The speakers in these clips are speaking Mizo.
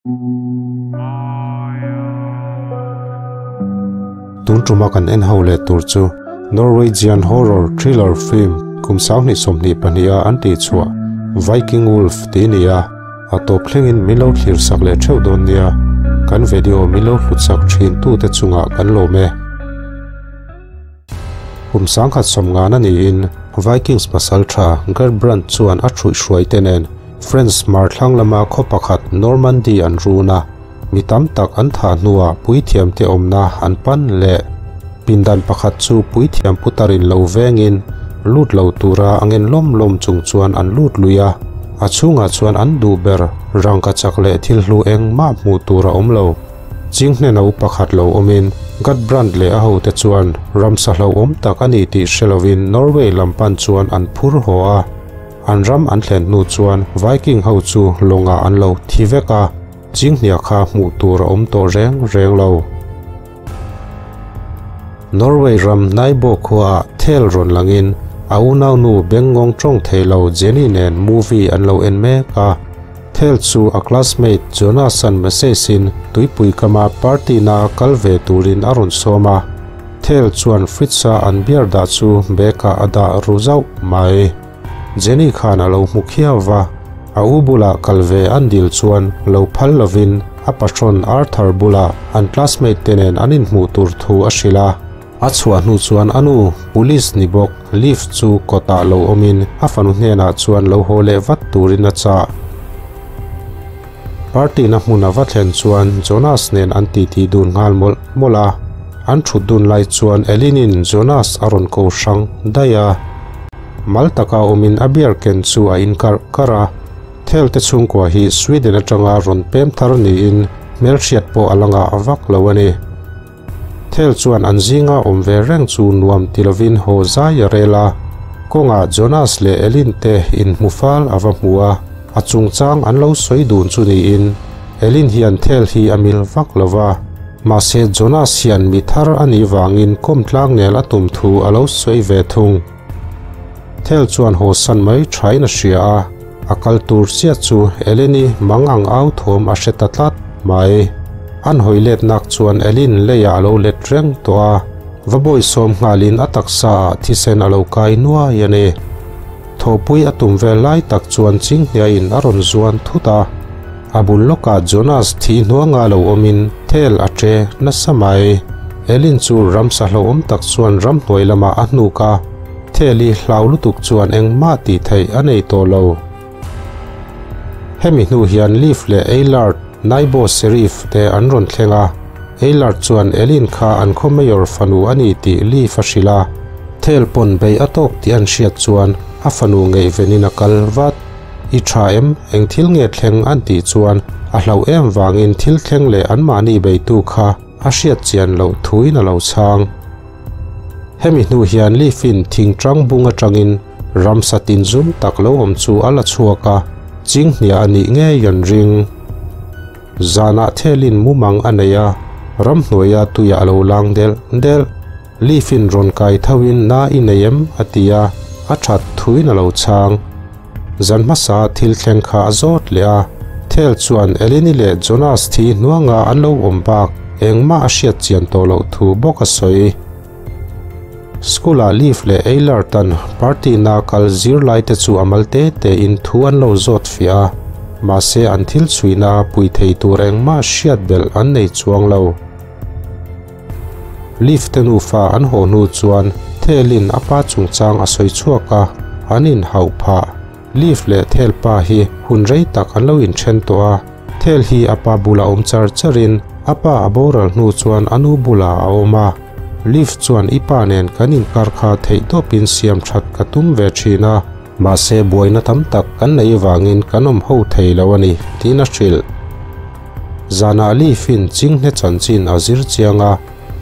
Tun tuma kan en ho leh tur chu Norwegian horror thriller film kum 2022 a an tih chhuah Viking Wolf tih a ni a, a tawp thlengin min lo thlir sak leh theuh dawn nia, kan video min lo hlut sak thin tute chungah kan lawm e. Kum 1050 a niin Vikings pasaltha Gudbrand chuan a hruihhruai te nen France hmar thlang lama khaw pakhat Normandy an run a, mi tam tak an thah hnuah puithiamte awmna an pan leh. Pindan pakhat chu puithiam putarin lo vengin lut lo tura a ngen lawm lawm chung chuan an lut lui a, a chhungah chuan an duh ber rangkachak leh thil hlu engmah hmuh tur a awm lo. Chinghne no pakhat lo awmin Gudbrand leh a hote chuan ramsa hlauhawm tak a ni tih hre lovin Norway lam pan chuan an phur haw a. An ram an thlen hnu chuan Viking ho chu lawngah an lo thi vek a, chinghnia kha hmuh tur a awm tawh reng reng lo. Norway ram Naibo khuaah thel rawn langin a unaunu bengngawng tawng thei lo Jenny nen movie an lo en mek a. Thel chu a classmate Jonas-a'n message-in tuipui kama party na kal ve turin a rawn sawm a. Thel chuan fridge-a an beer dah chu bag-ah a dah ru zauh mai. Jenny khan a lo hmu khiau va, a u bulah kal ve an dil chuan lo phal lovin a patron Arthur bulah an classmate te nen an inhmuh tur thu a hrilh a. A chhuah hnu chuan a nu, police ni bawk, lift chu kawtah lo awmin a fanu hnenah chuan lo haw leh vat turin a chah. Party na hmun a va thlen chuan Jonas nen an titi dun nghal mawlh mawlh a, an thut dun lai chuan Elin-in Jonas a rawn ko hrang daih a. Mal taka awmin a beer ken chu a in karh karh a, Thel te chhungkua hi Sweden atanga rawn pem thar niin hmelhriat pawh a la ngah vak lo a ni. Thel chuan an zinga awm ve reng chu nuam ti lovin haw zai a rel a. Kawngah Jonas leh Elin te inhmu fal a va hmu a, a chungchang an lo sawi dun chu niin Elin hian Thel hi a mil vak lo va. Mahse Jonas hian mi thar a nih vangin kawmtlang nel a tum thu a lo sawi ve thung. Thel chuan haw san mai thain a hria a, a kal tur chiah chu Eleni mang ang au thawm a hre ta tlat mai. An hawi let nak chuan Elin leiah a lo let reng tawh a, va bawisawm nghalin a taksa ah thisen a lo kai nuai a ni. Thawhpui a tum vel lai tak chuan Chinghniain a rawn zuan thut a, a bul lawkah Jonas thi hnuanga lo awmin Thel a che nasa mai. Elin chu ramsa hlauhawm tak chuan ramhnuai lamah a hnuk a. Theli hlau lutuk chuan engmah tih theih a nei tawh lo. Hemi hnu hian Leaf leh Eilert, Naibo Sheriff te an rawn thleng a. Eilert chuan Elin kha an khaw mayor fanu a ni tih Leaf a hrilh a. Thel pawn bei a tawk tih an hriat chuan a fanu ngaihvenin a kal vat. I tha em? Eng thil nge thleng an tih chuan a hlauh em vangin thil thleng leh anmahni beitu kha a hriat chian loh thuin a lo chhang. Hemi hnu hian Leaf-in thingtang bung atangin ramsa tinzum tak lo awm chu a la chhuak a, chinghnia a nih ngei an ring. Zanah thelin mumang a nei a, ramhnuaia tuiah a lo lang delh delh. Leaf-in rawn kai thoin na i nei em? a ti a, a that thuin a lo chhang. Zan hmasa thil thleng kha a zawt leh a, Thel chuan Eleni leh Jonas thi hnuanga an lo awm bak engmah a hriat chian tawh loh thu bawk a sawi. School-ah Leaf leh Eilert-a'n party na kal zirlai te chu a mal te tein thu an lo zawt fiah a, mahse an thil chhuihna pui thei tur engmah hriat belh an nei chuang lo. Leaf te nufa an haw hnu chuan Thelin a pa chungchang a sawi chhuak a, an inhauh phah. Leaf leh Thel pa hi hun rei tak an lo inthen tawh a, Thel hi a pa bulah awm char charin a pa a boral hnu chuan a nu bulah a awm a. Leaf chuan i pa nen kan inkar kha theihtawpin siam that ka tum ve thin a, mahse buaina tam tak kan neih vangin kan awm ho thei lo a ni, tiin a hrilh. Zanah Leaf-in chinghne chanchin a zir chiang a,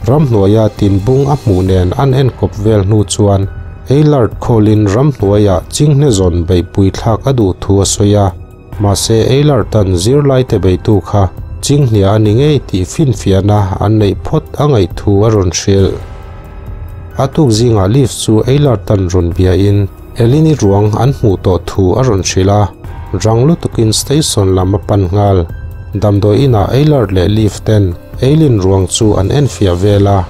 ramhnuaia tinbung a hmuh nen an enkawp vel hnu chuan Eilert khawlin ramhnuaiah chinghne zawn beihpui thlak a duh thu a sawi a, mahse Eilert-a'n zirlaite beitu kha chinghnia a ni ngei tih finfiahna an neih phawt a ngaih thu a rawn hrilh. A tuk zingah Leaf chu Eilert-a'n rawn biain Elini ruang an hmuh tawh thu a rawn hrilh a, rang lutukin station lam a pan nghal. Damdawi inah Eilert leh Liv ten Eileen ruang chu an enfiah vel a,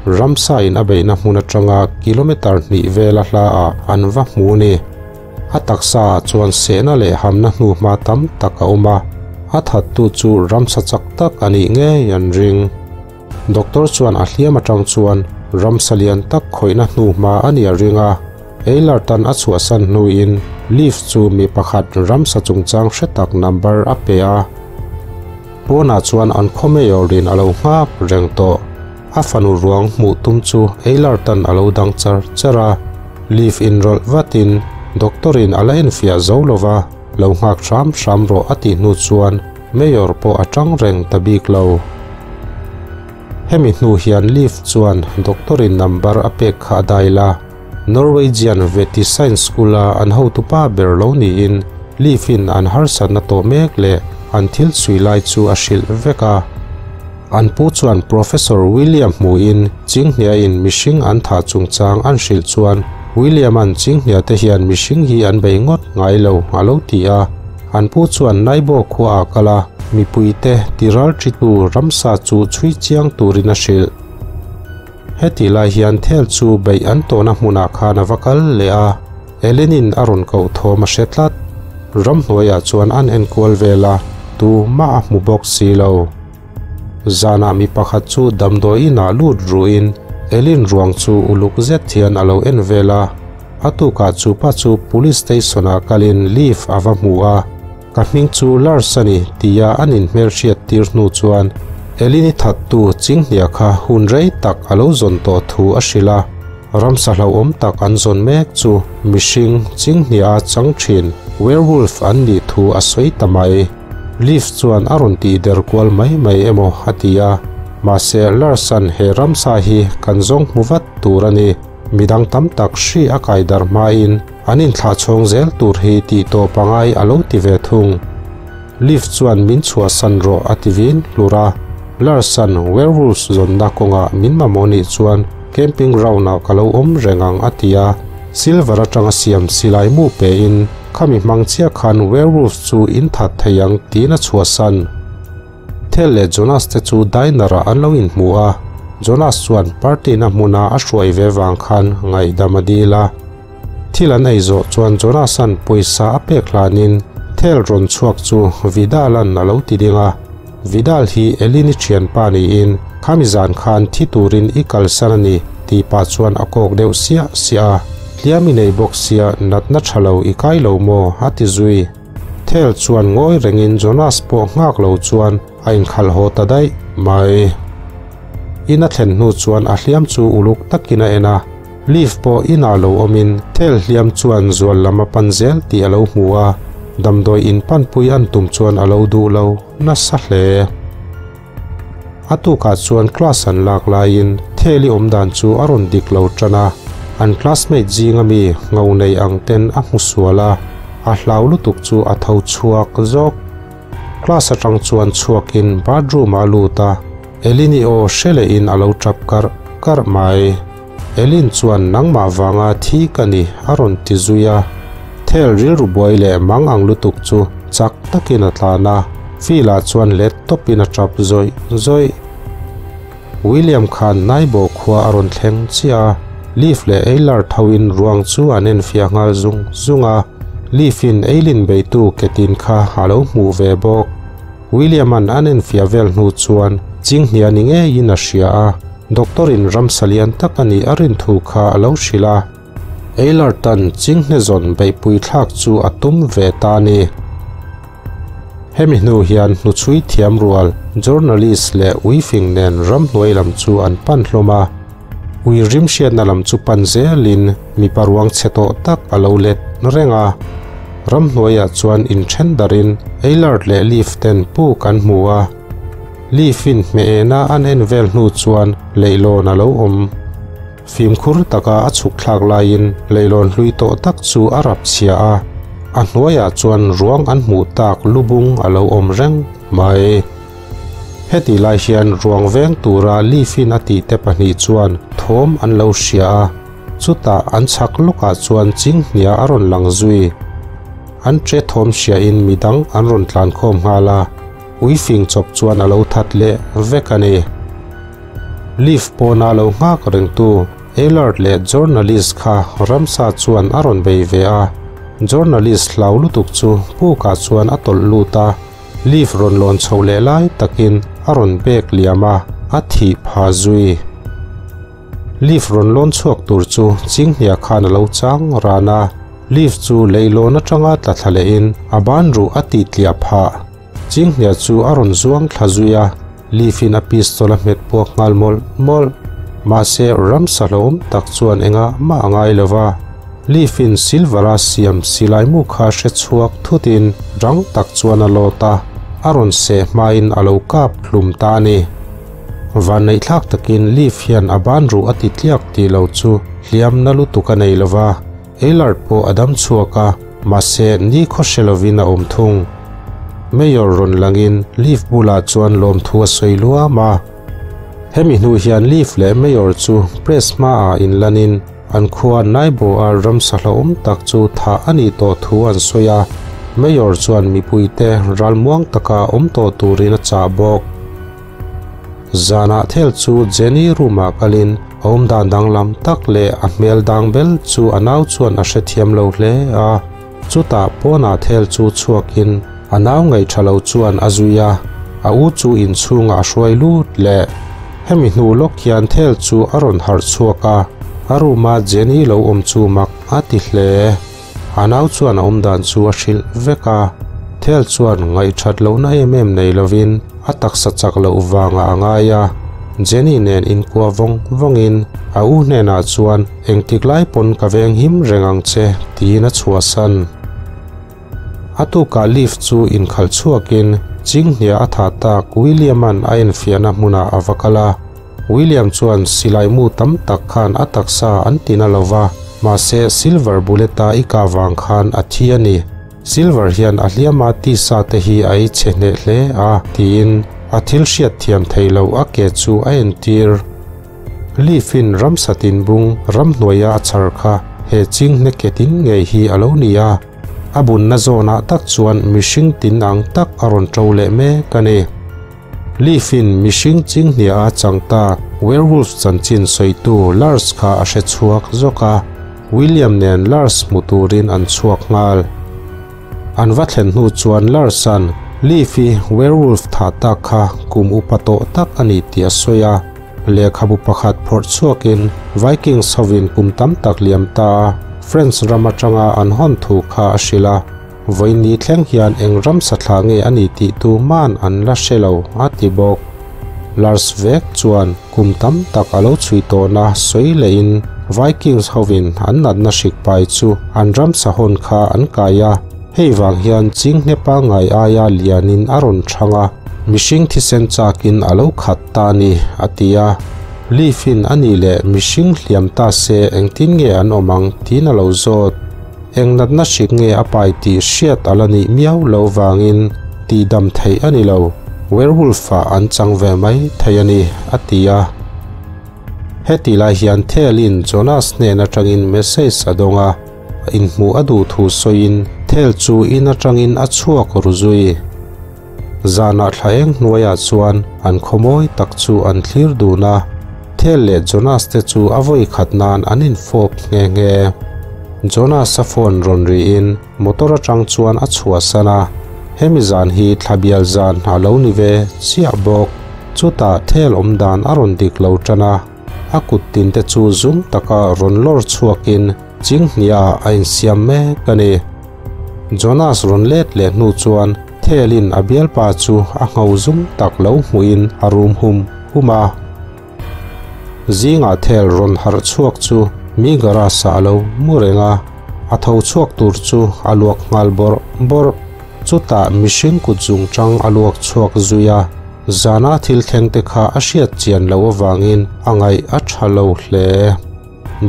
ramsa in a beihna hmun atanga kilometre hnih vela hla ah an va hmu a ni. A taksa ah chuan sehna leh hamna hnuhma tam tak a awm a, a thattu chu ramsa chak tak a nih ngei an ring. Doctor chuan a hliam atang chuan ramsa lian tak khawihna hnuhma a nih a ring a, Eilert-a'n a chhuahsan hnuin Liv chu mi pakhat ramsa chungchang hre tak number a pe a. Pawnah chuan an khaw mayor-in a lo nghak reng tawh. A fanu ruang hmuh tum chu Eilert-a'n a lo dang char char a. Liv inrawlh vatin doctor-in a la enfiah zo lo va, lo nghak hram hram rawh a tih hnu chuan mayor pawh a tang reng ta bik lo. Hemi hnu hian Liv chuan doctor-in number a pek kha a dail a. Norwegian Veti Science School-a an hotupa ber lo niin Liv-in an harsatna tawh mek leh an thil chhui lai chu a hrilh vek a. An pu chuan Professor William hmuhin Chinghnia-in mihring an thah chungchang an hrilh chuan William-a'n Chinghnia te hian mihring hi an bei ngawt ngai lo a lo ti a. An pu chuan Naibo khuaah kal a, mipuite tiralṭitu ramsa chu chhui chiang turin a hrilh. Heti lai hian Thel chu beih an tawhna hmunah khan a va kal leh a, Ellen-in a rawn koh thawm a hre tlat. Ramhnuaiah chuan an enkual vel a, tumah a hmu bawk si lo. Zanah mi pakhat chu damdawi inah lut ruhin Ellen ruang chu uluk zet hian a lo en vel a. A tukah chu pa chu Police Station-ah kalin Leave a va hmu a. Ka hming chu Lars a ni tia an inhmelhriat tir hnu chuan Elin-i thattu Chinghnia kha hun rei tak a lo zawn tawh thu a hrilh a. Ramsa hlauhawm tak an zawn mek chu mihring Chinghnia a chang thin werewolf an nih thu a sawi ta mai. Liv chuan a rawn tih der kual mai mai emaw a ti a, mahse Lars-a'n he ramsa hi kan zawng hmu vat tur a ni, midang tam tak hri a kai dar hmain an inthlahchhawng zel tur hi tih tawp a ngai a lo ti ve thung. Liv chuan min chhuahsan rawh a ti vin hlur a, Lars-a'n werewolves zawnna kawngah min mamawh nih chuan camping ground-ah ka lo awm reng ang a ti a, silver atanga siam silai mu pein Khami hmang chiah khan werewolf chu in that thei ang tiin a chhuahsan. Thel leh Jonas te chu diner ah an lo inhmu a, Jonas chuan party na hmuna a hruai ve vang khan ngaihdam a dil a. Thil an ei zawh chuan Jonas an pawisa a pek hlanin Thel rawn chhuak chu Vidal an a lo ti ding a. Vidal hi Elin-i thianpa niin khami zan khan thi turin i kalsan a ni tih pah chuan a kawk deuh siah siah a, hliam i nei bawk sia natna tha lo i kai lo maw a ti zui. Thel chuan ngawi rengin Jonas pawh nghak lo chuan a inkhalh haw ta daih mai. In a thlen hnu chuan a hliam chu uluk takin a en a, Liv pawh inah lo awmin Thel hliam chuan zual lam a pan zel tih a lo hmu a, damdawi in panpui an tum chuan a lo duh lo nasa hle. A tukah chuan class an lak laiin Theli awmdan chu a rawn dik lo tan a, an classmate zinga mi ngho nei ang ten a hmu sual a, a hlau lutuk chu a tho chhuak zawk. Class atang chuan chhuakin bathroom ah a lut a, Elin-i aw hre lehin a lo tap karh karh mai. Elin chuan nangmah vanga thi ka ni a rawn ti zui a, Thel rilru buai leh mang ang lutuk chu chak takin a tlan a, Phil ah chuan let tawpin a tap zawih zawih. William khan Naibo khua a rawn thleng chiah a, Liv leh Eilar thoin ruang chu an enfiah nghal zung zung a, Liv-in Eilin beitu ketin kha a lo hmuh ve bawk. William-a'n an enfiah vel hnu chuan Chinghnia ni ngeiin a hria a, doctor-in ramsa lian tak a nih a rin thu kha a lo hrilh a. Eilert-a'n Chinghne zawn beihpui thlak chu a tum ve ta a ni. Hemi hnu hian hnuchhui thiam rual journalist leh uifing nen ramhnuai lam chu an pan hlawm a. Ui rim hriatna lam chu pan zelin mipa ruang chhe tawh tak a lo let reng a. Ramhnuaiah chuan inthen darin Eilert leh Leaf ten puk an hmu a. Leaf-in hmeh ena an en vel hnu chuan leihlawn a lo awm. Fimkhur taka a chhuk thlak laiin leihlawn hlui tawh tak chu a rap chhia a, a hnuaiah chuan ruang an hmuh tak lubung a lo awm reng mai. Heti lai hian ruang veng tura Leaf-in a tihte pahnih chuan thawm an lo hria a, chutah an chhak lawkah chuan Chinghnia a rawn lang zui. An che thawm hriain midang an rawn tlankhawm nghal a. Ui fing chawp chuan a lo that leh vek a ni. Lift pawna lo nghak rengtu Ellard leh journalist kha ramsa chuan a rawn bei ve a. Journalist hlau lutuk chu pukah chuan a tawlh lut a, lift rawn lawn chho leh lai takin a rawn bek liam a, a thih pha zui. Lift rawn lawn chhuak tur chu Chinghnia khan a lo chang ran a, lift chu leilawn atanga tla thla lehin a ban ruh a tih tliah phah. Chinghnia chu a rawn zuang thla zui a, lift in a pistol a hmet puak nghal mawlh mawlh. Mahse ramsa hlauhawm tak chuan engah mah a ngai lo va, lift in silver a siam silai mu kha hre chhuak thutin rang tak chuan a lawt a, a rawn seh hmain a lo kap hlum ta a ni. Vanneihthlak takin Leaf hian a ban ruh a ti tliak tih lo chu hliam na lutuk a nei lo va, Eilert pawh a dam chhuak a, mahse ni khaw hre lovin a awm thung. Mayor rawn langin Leaf bulah chuan lawmthu a sawi luam a. Hemi hnu hian Leaf leh Mayor chu press hmaah inlanin an khua Naibo-a ramsa hlauhawm tak chu thah a nih tawh thu an sawi a, Mayor chuan mipuite ralmuang taka awm tawh turin a chah bawk. Zanah Thel chu Jenny room-ah kalin a awmdan danglam tak leh a hmel dang bel chu a nau chuan a hrethiam lo hle a. Chutah pawnah Thel chu chhuakin a nau ngaihṭha lo chuan a zui a, a u chu inchhungah a hruai lut leh. Hemi hnu lawk hian Thel chu a rawn harh chhuak a, a room-a Jenny lo awm chu mak a ti hle. A nau chuan a awmdan chu a hrilh vek a, Thel chuan ngaihṭhat lohna em em nei lovin a taksa chak loh vangah a ngai a. Jenny nen inkuah vawng vawngin a u hnenah chuan engtik lai pawn ka veng him reng ang che tiin a chhuahsan. A tukah lift chu inkhalh chhuakin Chinghnia a thah tak William-a'n a enfiahna hmunah a va kal a. William chuan silai mu tam tak khan a taksa an ti na lova, mahse silver bullet-a i kah vang khan a thi a ni. Silver hian a hliama tisa te hi a ei chhe hneh hle a, tiin a thil hriat thiam thei lo a ke chu a entir. Leaf-in ramsa tinbung ramhnuaia a chhar kha he chinghne ke tin ngei hi a lo ni a, a bunna zawnah tak chuan mihring tin ang tak a rawn ṭo leh mek a ni. Leaf-in mihring chinghnia a chang ta werewolf chanchin sawitu Lars kha a hre chhuak zawk a, William nen Lars hmu turin an chhuak nghal. An va thlen hnu chuan Lars-a'n Leaf-i werewolf thah tak kha kum upa tawh tak a ni tih a sawi a, lehkhabu pakhat phawrh chhuakin Vikings hovin kum tam tak liam ta a France ram atanga an hawn thu kha a hrilh a. Vawiin ni thleng hian eng ramsa thla nge a ni tih tu man an la hre lo, a ti bawk. Lars vek chuan kum tam tak a lo chhui tawhna sawi lehin Vikings hovin an natna hrik pai chu an ramsa hawn kha an kai a, hei vang hian chinghne pangngai aia lianin a rawn thang a, mihring thisen chakin a lo khat ta a ni, a ti a. Leaf-in a nih leh mihring hliam ta se engtin nge an awm ang tiin a lo zawt. Eng natna hrik nge a pai tih hriat a la nih miau lo vangin tihdam theih a ni lo, werewolf-ah an chang ve mai thei a ni, a ti a. Hetih lai hian Thel-in Jonas hnen atangin message a dawng a, inhmuh a duh thu sawiin Thel chu in atangin a chhuak ru zui. Zanah thla eng hnuaiah chuan an khawmawi tak chu an thlir dun a, Thel leh Jonas te chu a vawi khat nan an infawp nghe nghe. Jonas a phone rawn rihin motor atang chuan a chhuahsan a, hemi zan hi thla bial zan a lo ni ve chiah bawk. Chutah Thel awm dan a rawn dik lo tan a, a kut tin te chu zum taka rawn lawr chhuakin Chinghnia a insiam mek a ni. Jonas rawn let leh hnu chuan Thelin a bialpa chu a ngho zum tak lo hmuhin a rum hum hum a. Zingah Thel rawn harh chhuak chu mi garage ah a lo mu reng a, a tho chhuak tur chu a luak nghal bawrh bawrh. Chutah mihring kut zungchang a luak chhuak zui a, zana thil thleng te kha a hriat chian loh avangin a ngaih a tha lo hle.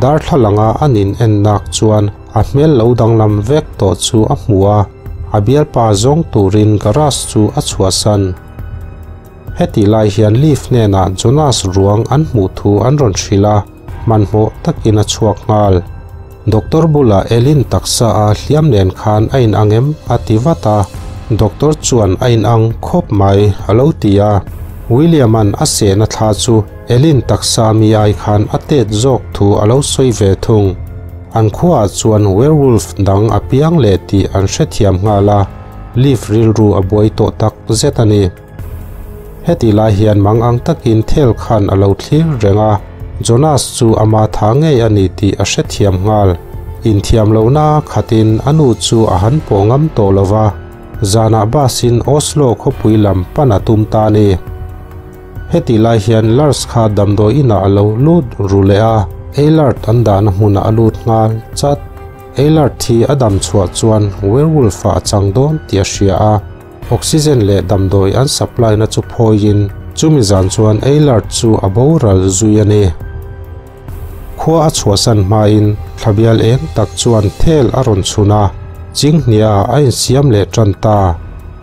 Darthlalanga an in en nak chuan a hmel lo danglam vek tawh chu a hmu a, a bialpa zawng turin garage chu a chhuahsan. Hetih lai hian lift hnenah Jonas ruang an hmuh thu an rawn hrilh a, hmanhmawh takin a chhuak nghal. Doctor bulah Elin taksa a hliam nen khan a in ang em? a ti vat a. Doctor chuan a in ang khawp mai a lo ti a. William-a'n a sehna thla chu Elin taksa mi ai khan a tet zawk thu a lo sawi ve thung. An khuaah chuan werewolf dang a piang leh tih an hrethiam nghal a, Liv rilru a buai tawh tak zet a ni. Heti lai hian mang ang takin Thel khan a lo thlir reng a, Jonas chu ama tha ngei a ni tih a hrethiam nghal. Inthiam lohna khatin a nu chu a han pawh ngam tawh lo va, zanah bus-in Oslo khawpui lam pan a tum ta a ni. Heti lai hian Lars kha damdawi inah a lo lut ru leh a, Eilert an dahna hmunah a lut nghal chat. Eilert hi a dam chhuah chuan werewolf-ah a chang dawn tih a hria a, Oxygen leh damdawi an supply na chu phawiin chumi zan chuan Eilert chu a boral zui a ni. Khua a chhuahsan hmain thlabial eng tak chuan thel a rawn chhun a, chinghnia a insiam leh tan ta.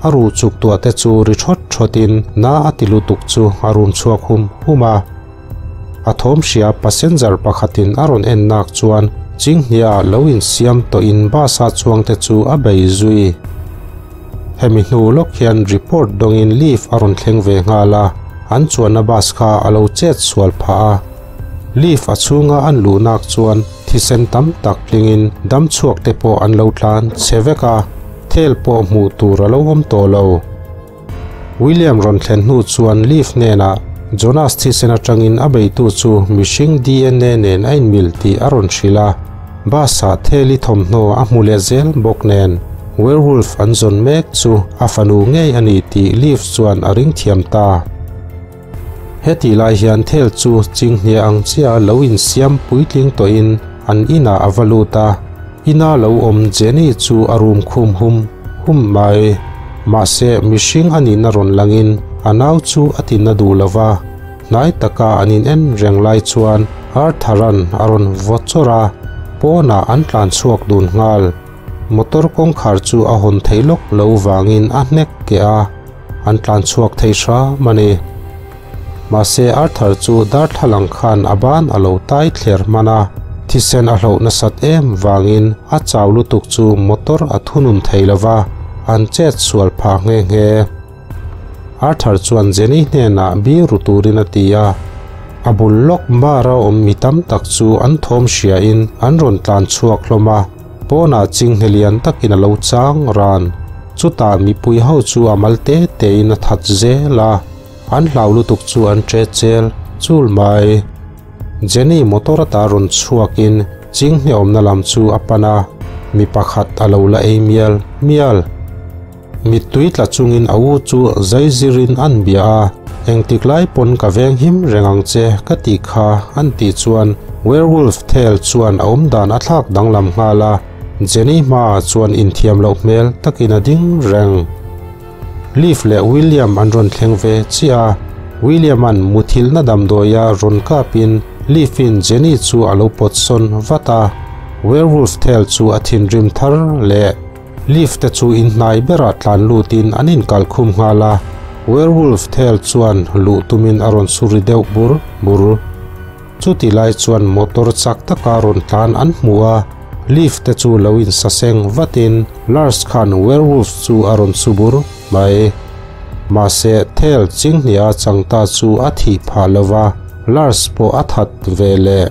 A ruh chuk tuah te chu ri thawt thawtin na a ti lutuk chu a rum chhuak hum hum a. A thawm hria passenger pakhatin a rawn en nak chuan chinghnia lo insiam tawhin bus a chuangte chu a bei zui. Hemi hnu lawk hian report dawngin lift a rawn thleng ve nghal a, an chuanna bus kha a lo chet sual phah a. Lift a chhunga an luh nak chuan thisen tam tak tlingin dam chhuak te pawh an lo tlan chhe vek a, thel pawh hmuh tur a lo awm tawh lo. William rawn thlen hnu chuan lift hnenah Jonas thisen atangin a beitu chu mihring DNA nen a inmil tih a rawn hrilh a. Bus-ah Theli thawmhnaw a hmu leh zel bawk nen werewolf an zawn mek chu a fanu ngei a ni tih Liv chuan a ring thiam ta. Hetih lai hian Thel chu chinghnia ang chiah lo insiam puitling tawhin an inah a va lut a, ina lo awm Jenny chu a rum khum hum hum mai. Mahse mihring a nihna rawn langin a nau chu a tinna duh lo va. Hnai taka an in en reng lai chuan Arthur-a'n a rawn vaw chawrh a, pawnah an tlan chhuak dun nghal. Motor kawngkhar chu a hawn thei lawk lo vangin a hnek keh a, an tlan chhuak thei hram a ni. Mahse Arthur chu darthlalang khan a ban a lo tai thler hman a, thisen a hloh nasat em vangin a chau lutuk chu motor a thunun thei lo va, an chet sual phah nghe nghe. Arthur chuan Jenny hnenah biru turin a ti a, a bul lawk bar a awm mi tam tak chu an thawm hriain an rawn tlan chhuak hlawm a, pawnah chinghne lian takin a lo chang ran. Chutah mipui ho chu a mal te tein a that zel a, an hlau lutuk chu an ṭe chel chul mai. Jenny motor ata rawn chhuakin chinghne awmna lam chu a pan a, mi pakhat a lo la ei mial mial. Mittui tla chungin a u chu zai zirin an bia a, Engtik lai pawn ka veng him reng ang che ka tih kha an tih chuan werewolf Thel chuan a awmdan a thlak danglam nghal a, Jenny hmaah chuan inthiam loh hmel takin a ding reng. Liv leh William an rawn thleng ve chiah a, William-a'n muthilhna damdawia rawn kapin Liv-in Jenny chu a lo pawt sawn vat a, werewolf Thel chu a thinrim thar leh. Lift te chu in hnai berah tlan lutin an inkal khum nghal a, werewolf Thel chuan luh tumin a rawn suri deuh bur bur. Chuti lai chuan motor chak taka rawn tlan an hmu a, lift te chu lo insaseng vatin Lars khan werewolf chu a rawn su bur mai. Mahse Thel chinghnia changta chu a thih phah lo va, Lars pawh a that ve leh.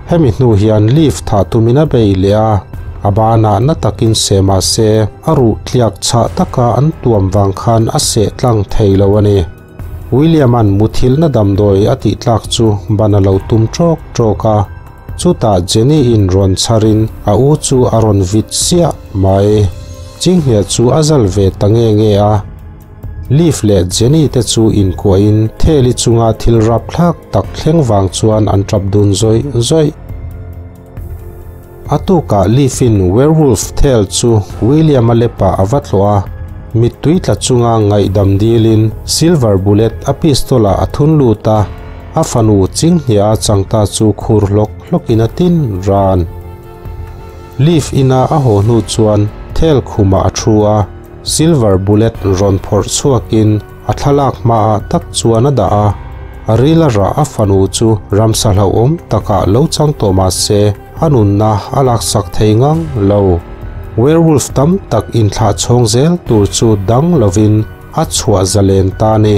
Hemi hnu hian lift thah tumin a bei leh a, a banah na takin seh mah se a ruh tliak chhah taka an tuam vang khan a seh tlang thei lo a ni. William-a'n muthilhna damdawi a tih tlak chu ban a lo tum ṭawk ṭawk a, chutah Jenny-in rawn chharin a u chu a rawn vit siah mai. Chinghne chu a zal ve ta nge nge a. Liv leh Jenny te chu inkuahin Theli chunga thil rapthlak tak thleng vang chuan an tap dun zawih zawih. A tukah Liv-in werewolf Thel chu William-a lepah a va tlawh a, mittui tla chunga ngaihdam dilin silver bullet a pistol-ah a thun lut a, a fanu chinghnia a changta chu khur hlawk hlawkin a tin ran. Liv ina a haw hnu chuan Thel khumah a thu a. Silver bullet rawn phawrh chhuakin a thlalak hmaah tak chuan a dah a, a ril a rah a fanu chu ramsa hlauhawm takah lo chang tawh mah se a nunna a laksak thei ngang lo. Werewolf tam tak inthlah chhawng zel tur chu dang lovin a chhuah zalen ta a ni.